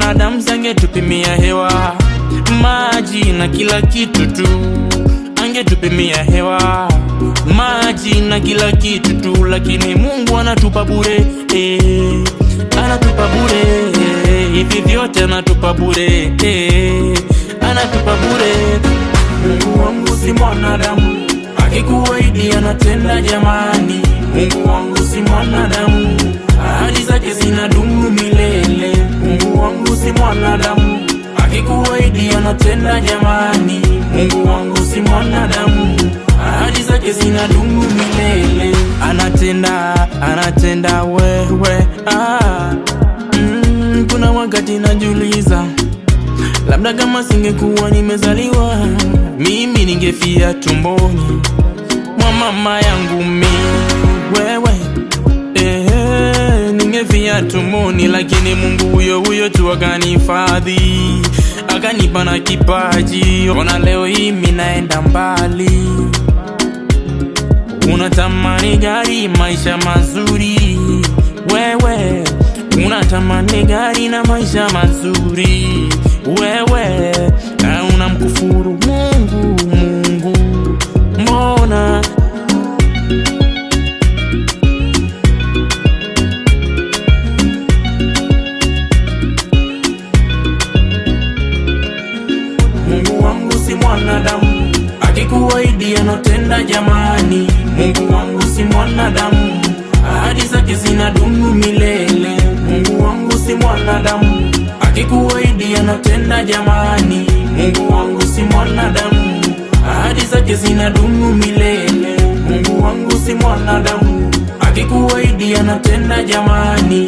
mwanadamu angetupimia hewa, maji na kila kitu tu, angetupimia hewa, maji na kila kitu tu, lakini Mungu anatupa bure eh, anatupa bure eh, hivi vyote anatupa bure eh, anatupa bure. Mungu wangu si mwanadamu, akikuahidi anatenda jamani. Mungu wangu si mwanadamu, ahadi zake zinadumu milele. Mungu wangu si mwanadamu, akikuahidi anatenda jamani. Mungu wangu si mwanadamu, ahadi zake zinadumu milele. Anatenda, anatenda wewe ah. Kuna wakati najiuliza labda kama singekuwa nimezaliwa mimi ningefia tumboni mwa mama yangu mi wewe ningefia tumboni, lakini Mungu huyo huyo tu akanihifadhi akanipa na kipaji. Ona leo hii mimi naenda mbali. Unatamani gari, maisha mazuri, wewe unatamani gari na maisha mazuri, wewe na unamkufuru Mungu. Mungu mbona? Mungu wangu si mwanadamu, akikuahidi anatenda jamani. Mungu wangu si mwanadamu, ahadi zake zinadumu milele. Mungu wangu si mwanadamu, akikuahidi anatenda jamani. Mungu wangu si mwanadamu, ahadi zake zinadumu milele. Mungu wangu si mwanadamu, akikuahidi anatenda jamani.